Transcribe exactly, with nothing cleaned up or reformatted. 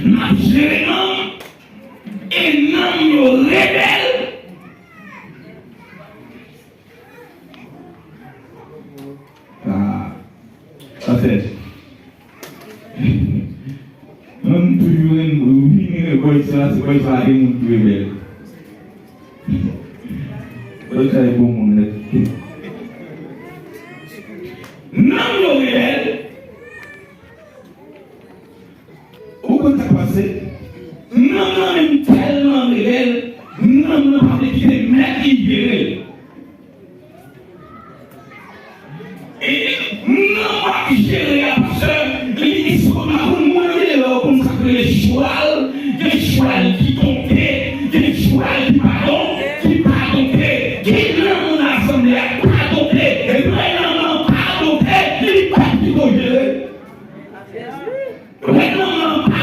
M ap jere nanm, e nanm yo rebèl. Ah, sa fèt. Mwen, m toujou renmen vini bò isi la, se bò isi la gen moun ki rebèl. Bò isi la gen bon moun nèt. Nanm yo rebèl. Ou konn sa k pase? Nanm nan menm tèlman rebèl, nanm nan pa vle kite mèt li jere l. E nanm w ap jere a, pastè, li estomak ou, mwen, lè w konn sa k rele chwal,